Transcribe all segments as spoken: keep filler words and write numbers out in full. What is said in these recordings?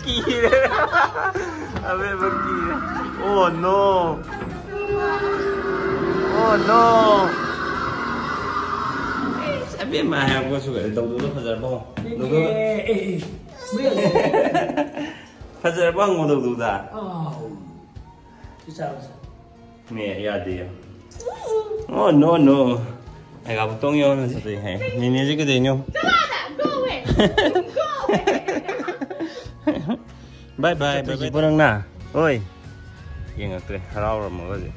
ꯀꯤꯔꯦ꯫ ꯑꯕꯦꯝꯃ ꯀꯤꯔꯦ꯫ Oh no. Oh no. ꯑꯕꯦꯝꯃ ꯍꯥꯏꯔꯛꯄꯁꯨ ꯀꯩꯅꯣ ꯇꯧꯗꯣꯏꯗꯣ ꯐꯖꯔꯕꯣ? ꯑꯦ, ꯑꯦ, ꯑꯦ, ꯑꯦ. ꯐꯖꯔꯕ ꯍꯪꯉꯣ ꯇꯧꯗꯨꯗ꯫ ꯑꯥꯎ. ꯁꯤ ꯆꯥꯔꯣ, ꯁꯦ꯫ ꯅꯦ, ꯌꯥꯗꯦ꯫ Oh no no. ꯑꯩꯒ ꯇꯣꯡ ꯌꯧꯅꯁꯦ꯫ ꯅꯦꯅꯦꯁꯦ ꯀꯩꯗꯩꯅꯣ? Go away. Go away. Bye bye. ꯆꯠꯇꯣꯏꯁꯤꯕꯣ ꯅꯪꯅ? ꯍꯣꯏ꯫ ꯌꯦꯡꯉꯛꯇ꯭ꯔꯦ, ꯍꯔꯥꯎꯔꯝꯃꯒ ꯍꯧꯖꯤꯛ꯫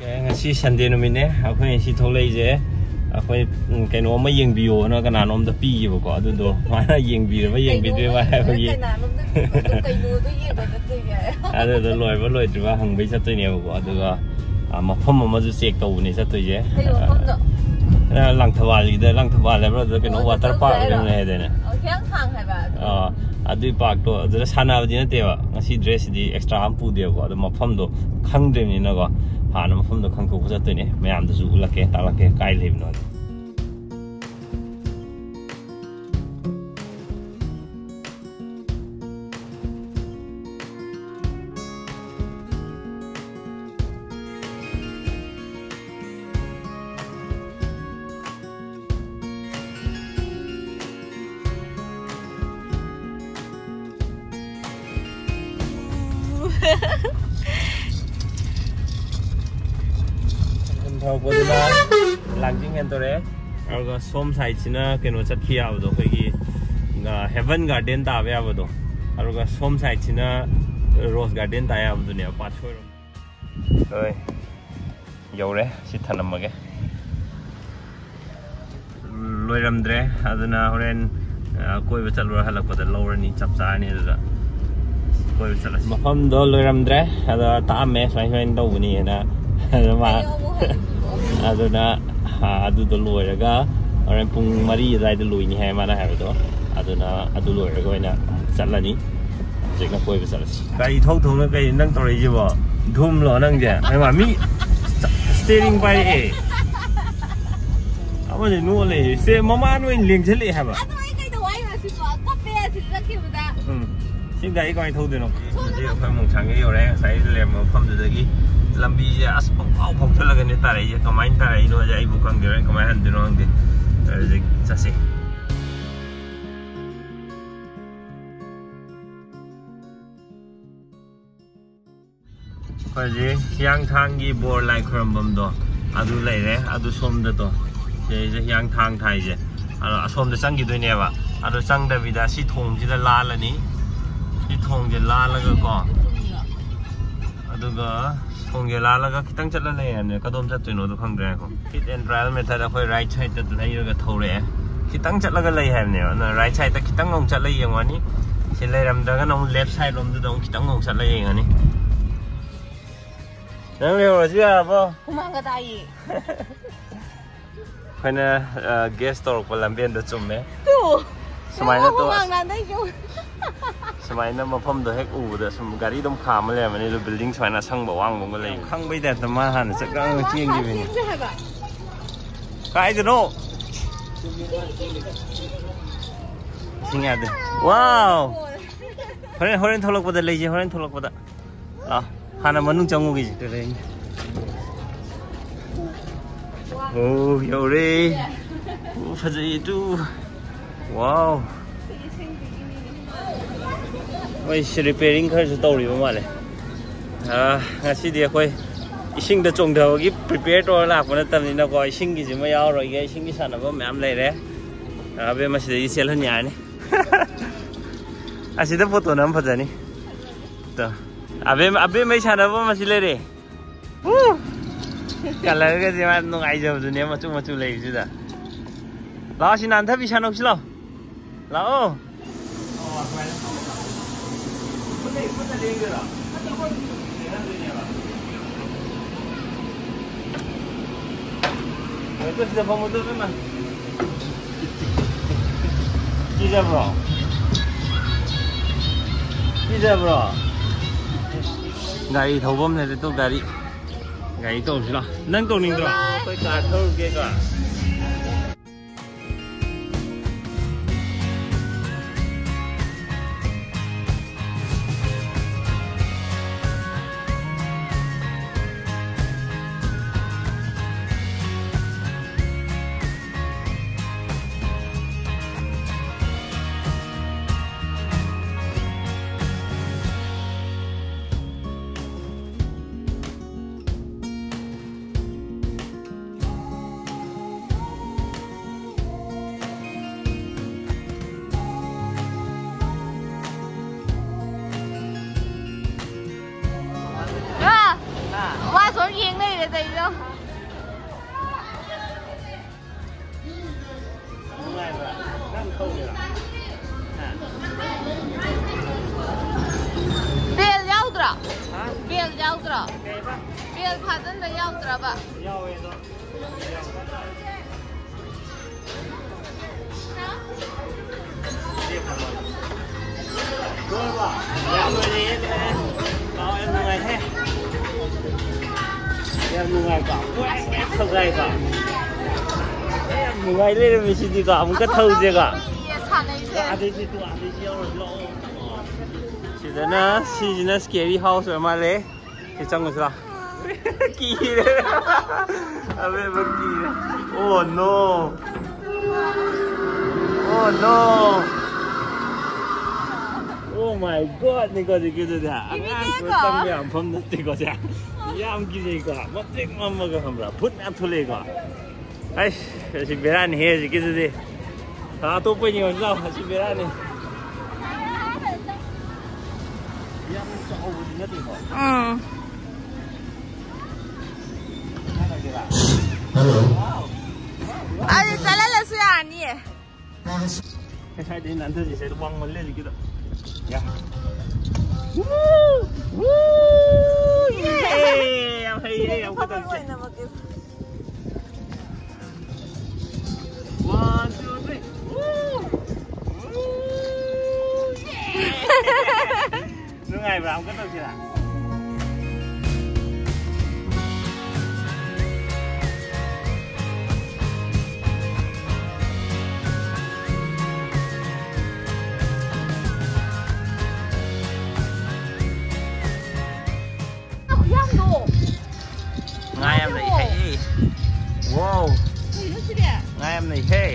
ꯑꯦ, ꯉꯁꯤ ꯁꯟꯗꯦ ꯅꯨꯃꯤꯠꯅꯦ꯫ ꯑꯩꯈꯣꯏ ꯉꯁꯤ ꯊꯣꯛꯂꯛꯏꯁꯦ, ꯑꯩꯈꯣꯏ, ꯎꯝ, ꯀꯩꯅꯣ ꯑꯃ ꯌꯦꯡꯕꯤꯌꯣꯅ ꯀꯅꯥꯅꯣꯝꯗ ꯄꯤꯌꯦꯕꯀꯣ꯫ ꯑꯗꯨꯗꯣ ꯃꯥꯅ ꯌꯦꯡꯕꯤꯔꯕ ꯌꯦꯡꯕꯤꯗ꯭ꯔꯤꯕ ꯍꯥꯏꯕꯒꯤ꯫ ꯀꯩꯅꯣꯗꯣ ꯌꯦꯡꯕ ꯆꯠꯇꯣꯏꯅꯦ꯫ ꯑꯗꯨꯗꯣ ꯂꯣꯏꯕ ꯂꯣꯏꯗ꯭ꯔꯤꯕ ꯍꯪꯕꯩ ꯆꯠꯇꯣꯏꯅꯦꯕꯀꯣ꯫ ꯑꯗꯨꯒ, ꯑ, ꯃꯐꯝ ꯑꯃꯁꯨ ꯆꯦꯛ ꯇꯧꯕꯅꯦ ꯆꯠꯇꯣꯏꯁꯦ꯫ ꯀꯩ ꯃꯐꯝꯅꯣ? ꯑ, ꯂꯥꯡꯊꯕꯥꯜꯒꯤꯗ, ꯂꯥꯡꯊꯕꯥꯜ ꯍꯥꯏꯕ꯭ꯔꯥ? ꯑꯗꯨꯗ ꯀꯩꯅꯣ, ꯑꯣ, ꯑꯗꯨ water park ꯇꯧꯗꯣꯏꯔꯣ? ꯑꯃ ꯂꯩ ꯍꯥꯏꯗꯥꯏꯅꯦ? ꯑꯣ, ꯍꯤꯌꯥꯡꯊꯥꯡ ꯍꯥꯏꯕ ꯑꯗꯨ? ꯑ, ꯑꯗꯨꯏ parkꯇꯣ ꯑꯗꯨꯗ ꯁꯥꯟꯅꯕꯗꯤ ꯅꯠꯇꯦꯕ꯫ ꯉꯁꯤ dressꯁꯤꯗꯤ extra ꯑꯃ ꯄꯨꯗꯦꯕꯀꯣ꯫ ꯑꯗꯣ ꯃꯐꯝꯗꯣ ꯈꯪꯗ꯭ꯔꯤꯕꯅꯤꯅꯀꯣ, ꯍꯥꯟꯅ ꯃꯐꯝꯗꯣ ꯈꯪꯗꯣꯛꯄ ꯆꯠꯇꯣꯏꯅꯦ꯫ ꯃꯌꯥꯝꯗꯁꯨ ꯎꯠꯂꯛꯀꯦ, ꯇꯥꯛꯂꯛꯀꯦ ꯀꯥꯏ ꯂꯩꯕꯅꯣ꯫ ꯊꯧꯔꯛꯄꯗꯨꯅ ꯂꯥꯡꯖꯤꯡ ꯍꯦꯟꯗꯣꯔꯛꯑꯦ꯫ ꯑꯗꯨꯒ ꯁꯣꯝ sideꯁꯤꯅ ꯀꯩꯅꯣ ꯆꯠꯈꯤ ꯌꯥꯕꯗꯣ, ꯑꯩꯈꯣꯏꯒꯤ, ꯑ, Heaven Garden ꯇꯥꯕ ꯌꯥꯕꯗꯣ꯫ ꯑꯗꯨꯒ ꯁꯣꯝ sideꯁꯤꯅ Rose Garden ꯇꯥ ꯌꯥꯕꯗꯨꯅꯦꯕ, ꯄꯥꯠ ꯁꯣꯏꯔꯣꯝ꯫ ꯍꯣꯏ, ꯌꯧꯔꯦ꯫ ꯁꯤ ꯊꯅꯝꯃꯒꯦ꯫ ꯂꯣꯏꯔꯝꯗ꯭ꯔꯦ, ꯑꯗꯨꯅ ꯍꯣꯔꯦꯟ, ꯑ, ꯀꯣꯏꯕ ꯆꯠꯂꯨꯔ ꯍꯜꯂꯛꯄꯗ ꯂꯧꯔꯅꯤ, ꯆꯞ ꯆꯥꯔꯅꯤ꯫ ꯑꯗꯨꯗ ꯀꯣꯏꯕ ꯆꯠꯂꯁꯤ꯫ ꯃꯐꯝꯗꯣ ꯂꯣꯏꯔꯝꯗ꯭ꯔꯦ, ꯑꯗꯣ ꯇꯥꯛꯑꯝꯃꯦ ꯁꯨꯃꯥꯏ ꯁꯨꯃꯥꯏꯅ ꯇꯧꯕꯅꯤꯅ꯫ ꯑꯗꯣ ꯃꯥ-, ꯑꯗꯨꯅ, ꯑ, ꯑꯗꯨꯗꯣ ꯂꯣꯏꯔꯒ ꯍꯣꯔꯦꯟ ꯄꯨꯡ ꯃꯔꯤ ꯑꯗꯨꯋꯥꯏꯗ ꯂꯣꯏꯅꯤ ꯍꯥꯏ ꯃꯥꯅ ꯍꯥꯏꯕꯗꯣ꯫ ꯑꯗꯨꯅ ꯑꯗꯨ ꯂꯣꯏꯔꯒ ꯑꯣꯏꯅ ꯑꯃꯨꯛ ꯆꯠꯂꯅꯤ꯫ ꯍꯧꯖꯤꯛꯅ ꯀꯣꯏꯕ ꯆꯠꯂꯁꯤ꯫ ꯒꯥꯔꯤ ꯊꯧ ꯊꯧꯅ ꯀꯩ ꯅꯪ ꯇꯧꯔꯛꯏꯁꯤꯕꯣ? ꯙꯨꯝꯂꯣ ꯅꯪꯁꯦ? ꯍꯩꯃꯥ, ꯃꯤ steering ꯄꯥꯏꯔꯛꯑꯦ꯫ ꯑꯃꯁꯦ ꯅꯣꯛꯑ ꯂꯩ꯫ ꯁꯦ, ꯃꯃꯥ ꯅꯣꯏ ꯂꯦꯡꯁꯤꯜꯂꯛꯑꯦ ꯍꯥꯏꯕ꯫ ꯑꯗꯣ ꯑꯩ ꯀꯩꯗꯧ ꯍꯥꯏꯅꯣ ꯁꯤꯕꯣ? ꯀꯞꯄꯦ ꯑꯁꯤꯗ꯫ ꯎꯝ꯫ ꯁꯤ ꯒꯥꯔꯤ ꯀꯃꯥꯏꯅ ꯊꯧꯗꯣꯏꯅꯣ? ꯍꯧꯖꯤꯛ ꯑꯩꯈꯣꯏ ꯃꯣꯡꯁꯥꯡꯒ ꯌꯧꯔꯦ꯫ ꯉꯁꯥꯏ ꯂꯩꯔꯝꯕ ꯃꯐꯝꯗꯨꯗꯒꯤ ꯂꯝꯕꯤꯁꯦ ꯑꯁ ꯄꯪꯐꯥꯎ ꯐꯥꯎꯁꯜꯂꯒꯅꯦ ꯇꯥꯔꯛꯏꯁꯦ꯫ ꯀꯃꯥꯏꯅ ꯇꯥꯔꯛꯏꯅꯣꯁꯦ ꯑꯩꯕꯨ ꯈꯪꯗꯦ꯫ ꯍꯣꯔꯦꯟ ꯀꯃꯥꯏꯅ ꯍꯟꯗꯣꯏꯅꯣ ꯈꯪꯗꯦ꯫ ꯍꯧꯖꯤꯛ ꯆꯠꯁꯤ꯫ ꯑꯩꯈꯣꯏ ꯍꯧꯖꯤꯛ ꯍꯤꯌꯥꯡꯊꯥꯡꯒꯤ ꯕꯣꯔ ꯂꯥꯏ ꯈꯨꯔꯝꯐꯝꯗꯣ ꯑꯗꯨ ꯂꯩꯔꯦ꯫ ꯑꯗꯨ ꯁꯣꯝꯗ ꯇꯣ, ꯁꯤꯗꯩꯁꯤꯗ ꯍꯤꯌꯥꯡꯊꯥꯡ ꯊꯥꯏꯁꯦ꯫ ꯑꯗꯣ ꯑꯁꯣꯝꯗ ꯆꯪꯈꯤꯗꯣꯏꯅꯦꯕ꯫ ꯑꯗꯣ ꯆꯪꯗꯕꯤꯗ ꯁꯤ ꯊꯣꯡꯁꯤꯗ ꯂꯥꯜꯂꯅꯤ꯫ ꯁꯤ ꯊꯣꯡꯁꯦ ꯂꯥꯜꯂꯒꯀꯣ, ꯑꯗꯨꯒ ꯊꯣꯡꯁꯦ ꯂꯥꯜꯂꯒ ꯈꯤꯇꯪ ꯆꯠꯂ ꯂꯩ ꯍꯥꯏꯕꯅꯦ꯫ ꯀꯗꯣꯝ ꯆꯠꯇꯣꯏꯅꯣꯗꯣ ꯈꯪꯗ꯭ꯔꯦ꯫ ꯉꯥꯏꯈꯣ꯫ Hit and trial method ꯑꯩꯈꯣꯏ right sideꯇ ꯂꯩꯔꯒ ꯊꯧꯔꯛꯑꯦ꯫ ꯈꯤꯇꯪ ꯆꯠꯂꯒ ꯂꯩ ꯍꯥꯏꯕꯅꯦꯕ꯫ ꯑꯗꯨꯅ right sideꯇ ꯈꯤꯇꯪ ꯑꯃꯨꯛ ꯆꯠꯂ ꯌꯦꯡꯉꯨꯔꯅꯤ꯫ ꯁꯤ ꯂꯩꯔꯝꯗ꯭ꯔꯒꯅ ꯑꯃꯨꯛ left side ꯂꯣꯝꯗꯨꯗ ꯑꯃꯨꯛ ꯈꯤꯇꯪ ꯑꯃꯨꯛ ꯆꯠꯂ ꯌꯦꯡꯉꯅꯤ꯫ ꯅꯪ ꯂꯩꯍꯧꯔꯁꯨ ꯌꯥꯔꯕꯣ? ꯍꯨꯃꯥꯡꯒ ꯇꯥꯏꯌꯦ꯫ ꯑꯩꯈꯣꯏꯅ, ꯑ, guess ꯇꯧꯔꯛꯄ ꯂꯝꯕꯦꯟꯗꯣ ꯆꯨꯝꯃꯦ꯫ ꯇꯨ! ꯁꯨꯃꯥꯏꯅ ꯇꯧ-, ꯍꯨꯃꯥꯡ ꯅꯥꯟꯗꯩ ꯆꯨꯝ-, ꯁꯨꯃꯥꯏꯅ ꯃꯐꯝꯗꯣ ꯍꯦꯛ ꯎꯕꯗ ꯁꯨꯝ ꯒꯥꯔꯤ ꯑꯗꯨꯝ ꯈꯥꯝꯃ ꯂꯩꯔꯝꯃꯅꯤ꯫ ꯑꯗꯨ building ꯁꯨꯃꯥꯏꯅ ꯑꯁꯪꯕ ꯑꯋꯥꯡꯕ ꯑꯃꯒ ꯂꯩ꯫ ꯈꯪꯕꯩ ꯇꯥꯏꯞꯇ ꯃꯥ ꯍꯥꯟꯅ ꯆꯠꯂꯒ ꯆꯦꯟꯈꯤꯕꯅꯤ꯫ ꯆꯦꯟꯁꯦ ꯍꯥꯏꯕ꯫ ꯀꯥꯏꯗꯅꯣ? ꯏꯁꯤꯡ ꯌꯥꯗꯦ꯫ Wow! ꯍꯣꯔꯦꯟ, ꯍꯣꯔꯦꯟ ꯊꯣꯛꯂꯛꯄꯗ ꯂꯩꯁꯦ, ꯍꯣꯔꯦꯟ ꯊꯣꯛꯂꯛꯄꯗ꯫ ꯂꯥꯛꯑꯣ꯫ ꯍꯥꯟꯅ ꯃꯅꯨꯡ ꯆꯪꯉꯨꯈꯤꯁꯦ꯫ ꯑꯣ, ꯌꯧꯔꯦ꯫ ꯑꯣ, ꯐꯖꯩꯌꯦ ꯑꯗꯨ꯫ Wow꯫ ꯃꯣꯏ ꯁꯤ repairing ꯈꯔꯁꯨ ꯇꯧꯔꯤꯕ ꯃꯥꯜꯂꯦ꯫ ꯑꯥ, ꯉꯁꯤꯗꯤ ꯑꯩꯈꯣꯏ ꯏꯁꯤꯡꯗ ꯆꯣꯡꯊꯕꯒꯤ prepare ꯇꯧꯔ ꯂꯥꯛꯄ ꯅꯠꯇꯕꯅꯤꯅꯀꯣ, ꯏꯁꯤꯡꯒꯤꯁꯤꯃ ꯌꯥꯎꯔꯣꯏꯒꯦ꯫ ꯏꯁꯤꯡꯒꯤ ꯁꯥꯟꯅꯐꯝ ꯃꯌꯥꯝ ꯂꯩꯔꯦ꯫ ꯑꯥ, ꯑꯕꯦꯝꯃ ꯁꯤꯗꯒꯤ ꯆꯦꯜꯍꯟ ꯌꯥꯔꯅꯤ꯫ ꯑꯁꯤꯗ photo ꯅꯝ ꯐꯖꯅꯤ꯫ ꯇꯣ꯫ ꯑꯕꯦꯝ-, ꯑꯕꯦꯝꯃꯩ ꯁꯥꯟꯅꯐꯝ ꯑꯁꯤ ꯂꯩꯔꯦ꯫ ꯎ! Colourꯒꯁꯦ ꯃꯥ ꯅꯨꯡꯉꯥꯏꯖꯕꯗꯨꯅꯦ, ꯃꯆꯨ ꯃꯆꯨ ꯂꯩꯕꯁꯤꯗ꯫ ꯂꯥꯛꯑꯣ, ꯁꯤ ꯅꯥꯟꯊꯕꯤ ꯁꯥꯟꯅꯧꯁꯤ ꯂꯥꯛꯑꯣ꯫ ꯂꯥꯛꯑꯣ꯫ ꯍꯣꯏ, ꯇꯨ ꯁꯤꯗ ꯐꯝꯃꯣ, ꯇꯨ ꯏꯕꯦꯝꯃ꯫ ꯀꯤꯖꯕ꯭ꯔꯣ? ꯀꯤꯖꯕ꯭ꯔꯣ? ꯒꯥꯔꯤ ꯊꯧꯐꯝ ꯂꯩꯔꯦ, ꯇꯨ ꯒꯥꯔꯤ, ꯒꯥꯔꯤ ꯇꯧꯁꯤ ꯂꯥꯎ꯫ ꯅꯪ ꯇꯧꯅꯤꯡꯗ꯭ꯔꯣ? ꯑꯩꯈꯣꯏ ꯀꯥꯔ ꯊꯧꯔꯨꯒꯦꯀꯣ꯫ ꯌꯥꯎꯋꯦ ꯑꯗꯣ꯫ ꯌꯥꯝ ꯅꯨꯡꯉꯥꯏꯍꯦ꯫ ꯌꯥꯝ ꯅꯨꯡꯉꯥꯏꯀꯣ? ꯌꯥꯝ ꯅꯨꯡꯉꯥꯏꯀꯣ? ꯌꯥꯝ ꯅꯨꯡꯉꯥꯏ ꯂꯩꯔꯝꯃꯤ ꯁꯤꯗꯤꯀꯣ꯫ ꯑꯃꯨꯛꯀ ꯊꯧꯁꯦꯀꯣ꯫ ꯁꯥꯟꯅꯩꯁꯦ꯫ ꯑꯗꯩꯁꯤ ꯇꯨ, ꯑꯗꯩꯁꯤ ꯌꯥꯎꯔꯁꯤ ꯂꯥꯛꯑꯣ꯫ ꯁꯤꯗꯅ, ꯁꯤꯁꯤꯅ scary house ꯑꯣꯏꯔ ꯃꯥꯜꯂꯦ꯫ ꯁꯤ ꯆꯪꯉꯨꯁꯤ ꯂꯥꯎ꯫ ꯀꯤꯔꯦ꯫ ꯑꯕꯦꯝꯃ ꯀꯤꯔꯦ꯫ Oh no꯫ Oh no꯫ Oh my God ꯅꯤꯀꯣ ꯍꯧꯖꯤꯛꯀꯤꯗꯨꯗꯤ꯫ ꯑꯉꯥꯡ ꯀꯤꯕꯤꯗꯦꯀꯣ꯫ ꯆꯪꯕ ꯌꯥꯝ ꯃꯐꯝ ꯅꯠꯇꯦꯀꯣ ꯁꯦ꯫ ꯌꯥꯝ ꯀꯤꯖꯩꯀꯣ꯫ ꯃꯇꯦꯛ ꯃꯝꯃꯒ ꯈꯪꯕ꯭ꯔꯥ? ꯚꯨꯠ ꯃꯌꯥꯝ ꯊꯣꯛꯂꯛꯑꯦꯀꯣ꯫ ꯑꯩꯁ, ꯑꯁꯤ ꯕꯦꯔꯥꯅꯤꯍꯦ ꯍꯧꯖꯤꯛꯀꯤꯗꯨꯗꯤ꯫ ꯊꯥ ꯑꯇꯣꯞꯄ ꯌꯦꯡꯉꯁꯤ ꯂꯥꯎ, ꯑꯁꯤ ꯕꯦꯔꯥꯅꯤ꯫ ꯌꯥꯝ ꯆꯥꯎꯕꯗꯤ ꯅꯠꯇꯦꯀꯣ꯫ ꯎꯝ꯫ ꯍꯜꯂꯣ꯫ ꯑꯗꯨ ꯆꯠꯍꯜꯂꯁꯨ ꯌꯥꯅꯤꯌꯦ꯫ ꯉꯁꯥꯏꯗꯩ ꯅꯥꯟꯊꯁꯤ ꯁꯤꯗ ꯋꯥꯡꯃꯜꯂꯦ ꯍꯧꯖꯤꯛꯀꯤꯗꯣ꯫ ꯌꯥ꯫ ꯋꯨ! ꯋꯨ! ꯌꯦ! ꯌꯥꯝ ꯍꯩꯌꯦ, ꯌꯥꯝ ꯀꯟꯅ ꯇꯧꯁꯦ꯫ One, two, three. ꯋꯨ! ꯋꯨ! ꯌꯦ! ꯅꯨꯡꯉꯥꯏꯕ꯭ꯔꯥ? ꯑꯃꯨꯛꯀ ꯇꯧꯁꯤꯔꯥ? ꯈꯨꯌꯥꯝꯗꯣ꯫ ꯉꯥ ꯌꯥꯝ ꯂꯩꯍꯦ꯫ Wow꯫ ꯀꯩꯅꯣ ꯁꯤꯗꯤ? ꯉꯥ ꯌꯥꯝ ꯂꯩꯍꯦ꯫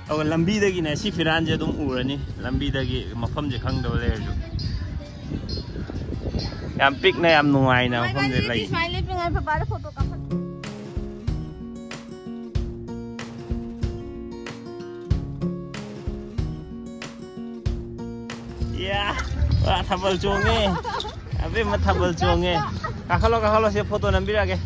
ꯑꯗꯨꯒ ꯂꯝꯕꯤꯗꯒꯤꯅꯦ ꯁꯤ ꯐꯤꯔꯥꯟꯁꯦ ꯑꯗꯨꯝ ꯎꯔꯅꯤ, ꯂꯝꯕꯤꯗꯒꯤ ꯃꯐꯝꯁꯦ ꯈꯪꯗꯕ ꯂꯩꯔꯁꯨ꯫ ꯌꯥꯝ ꯄꯤꯛꯅ ꯌꯥꯝ ꯅꯨꯡꯉꯥꯏꯅ ꯃꯐꯝꯁꯦ ꯂꯩ꯫ ꯁꯨꯃꯥꯏꯅ ꯂꯦꯞꯄꯤꯉꯩ ꯄꯄꯥꯗ ꯐꯣꯇꯣ ꯀꯥꯞꯍꯟ꯫ ꯏꯌꯥ, ꯄꯨꯔꯥ ꯊꯥꯕꯜ ꯆꯣꯡꯉꯦ꯫ ꯑꯕꯦꯝꯃ ꯊꯥꯕꯜ ꯆꯣꯡꯉꯦ꯫ ꯀꯥꯈꯠꯂꯣ, ꯀꯥꯈꯠꯂꯣ, ꯁꯤ ꯐꯣꯇꯣ ꯅꯝꯕꯤꯔꯛꯑꯒꯦ꯫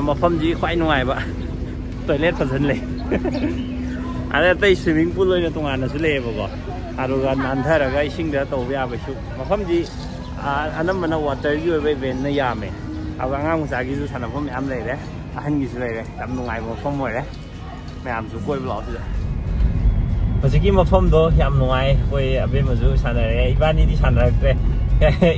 ꯃꯐꯝꯁꯤ ꯈ꯭ꯋꯥꯏ ꯅꯨꯡꯉꯥꯏꯕ, ꯇꯣꯏꯂꯦꯠ ꯐꯖꯅ ꯂꯩ꯫ ꯑꯗ ꯑꯇꯩ ꯁ꯭ꯋꯤꯃꯤꯡ ꯄꯨꯜ ꯑꯣꯏꯅ ꯇꯣꯉꯥꯟꯅꯁꯨ ꯂꯩꯌꯦꯕꯀꯣ, ꯑꯗꯨꯒ ꯅꯥꯟꯊꯔꯒ ꯏꯁꯤꯡꯗ ꯇꯧꯕ ꯌꯥꯕꯁꯨ꯫ ꯃꯐꯝꯗꯤ ꯑꯅꯝꯕꯅ ꯋꯥꯇꯔꯒꯤ ꯑꯣꯏꯕ ꯏꯚꯦꯟꯅ ꯌꯥꯝꯃꯦ꯫ ꯑꯗꯨꯒ ꯑꯉꯥꯡ ꯃꯆꯥꯒꯤꯁꯨ ꯁꯥꯟꯅꯐꯝ ꯃꯌꯥꯝ ꯂꯩꯔꯦ, ꯑꯍꯟꯒꯤꯁꯨ ꯂꯩꯔꯦ꯫ ꯌꯥꯝ ꯅꯨꯡꯉꯥꯏꯕ ꯃꯐꯝ ꯑꯣꯏꯔꯦ꯫ ꯃꯌꯥꯝꯁꯨ ꯀꯣꯏꯕ ꯂꯥꯛꯑꯣ ꯁꯤꯗ꯫ ꯍꯧꯖꯤꯛꯀꯤ ꯃꯐꯝꯗꯣ ꯌꯥꯝ ꯅꯨꯡꯉꯥꯏ꯫ ꯑꯩꯈꯣꯏ ꯑꯕꯦꯝꯃꯁꯨ ꯁꯥꯟꯅꯔꯦ, ꯏꯕꯥꯅꯤꯗꯤ ꯁꯥꯟꯅꯔꯛꯇ꯭ꯔꯦ꯫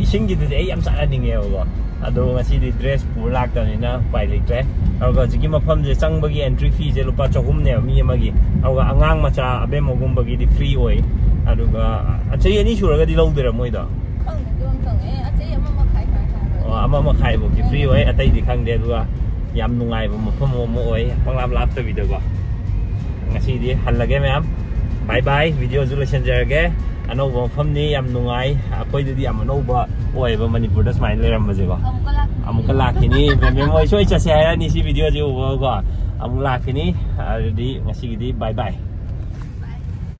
ꯏꯁꯤꯡꯒꯤꯗꯨꯗꯤ ꯑꯩ ꯌꯥꯝ ꯁꯥꯟꯅꯅꯤꯡꯉꯦꯕꯀꯣ, ꯑꯗꯣ ꯉꯁꯤꯗꯤ ꯗ꯭ꯔꯦꯁ ꯄꯨꯔ ꯂꯥꯛꯇꯕꯅꯤꯅ ꯎꯄꯥꯏ ꯂꯩꯇ꯭ꯔꯦ꯫ ꯑꯗꯨꯒ ꯍꯧꯖꯤꯛꯀꯤ ꯃꯐꯝꯁꯦ ꯆꯪꯕꯒꯤ ꯑꯦꯟꯇ꯭ꯔꯤ ꯐꯤꯁꯦ ꯂꯨꯄꯥ ꯆꯍꯨꯝꯅꯦꯕ ꯃꯤ ꯑꯃꯒꯤ꯫ ꯑꯗꯨꯒ ꯑꯉꯥꯡ ꯃꯆꯥ ꯑꯕꯦꯝꯃꯒꯨꯝꯕꯒꯤꯗꯤ ꯐ꯭ꯔꯤ ꯑꯣꯏ꯫ ꯑꯗꯨꯒ ꯆꯍꯤ ꯑꯅꯤ ꯁꯨꯔꯒꯗꯤ ꯂꯧꯗꯣꯏꯔꯥ ꯃꯣꯏꯗꯣ? ꯈꯪꯗꯦ, ꯑꯗꯨꯝ ꯈꯪꯉꯦ꯫ ꯑꯆꯩ ꯑꯃ ꯃꯈꯥꯏ ꯈꯔ ꯈꯔ ꯑꯣ, ꯑꯃ ꯃꯈꯥꯏꯐꯧꯗꯤ ꯐ꯭ꯔꯤ ꯑꯣꯏ, ꯑꯇꯩꯗꯤ ꯈꯪꯗꯦ꯫ ꯑꯗꯨꯒ ꯌꯥꯝ ꯅꯨꯡꯉꯥꯏꯕ ꯃꯐꯝ ꯑꯃ ꯑꯣꯏ, ꯄꯪꯂꯥꯞ ꯂꯥꯞꯇꯕꯤꯗꯀꯣ꯫ ꯉꯁꯤꯗꯤ ꯍꯜꯂꯒꯦ ꯃꯌꯥꯝ꯫ ꯕꯥꯏ ꯕꯥꯏ꯫ ꯚꯤꯗꯤꯑꯣꯁꯨ ꯂꯣꯏꯁꯤꯟꯖꯔꯒꯦ꯫ ꯑꯅꯧꯕ ꯃꯐꯝꯅꯤ, ꯌꯥꯝ ꯅꯨꯡꯉꯥꯏ꯫ ꯑꯩꯈꯣꯏꯗꯗꯤ ꯌꯥꯝ ꯑꯅꯧꯕ ꯑꯣꯏꯌꯦꯕ ꯃꯅꯤꯄꯨꯔꯗ ꯁꯨꯃꯥꯏꯅ ꯂꯩꯔꯝꯕꯁꯦꯀꯣ꯫ ꯑꯃꯨꯛꯀ ꯂꯥꯛꯈꯤꯅꯤ꯫ ꯑꯃꯨꯛꯀ ꯂꯥꯛꯈꯤꯅꯤ꯫ ꯃꯦꯝ ꯍꯣꯏ ꯁꯣꯏ ꯆꯠꯁꯦ ꯍꯥꯏꯔꯅꯤ ꯁꯤ ꯚꯤꯗꯤꯑꯣꯁꯦ ꯎꯕꯒꯀꯣ꯫ ꯑꯃꯨꯛ ꯂꯥꯛꯈꯤꯅꯤ꯫ ꯑꯗꯨꯗꯤ ꯉꯁꯤꯒꯤꯗꯤ ꯕꯥꯏ ꯕꯥꯏ꯫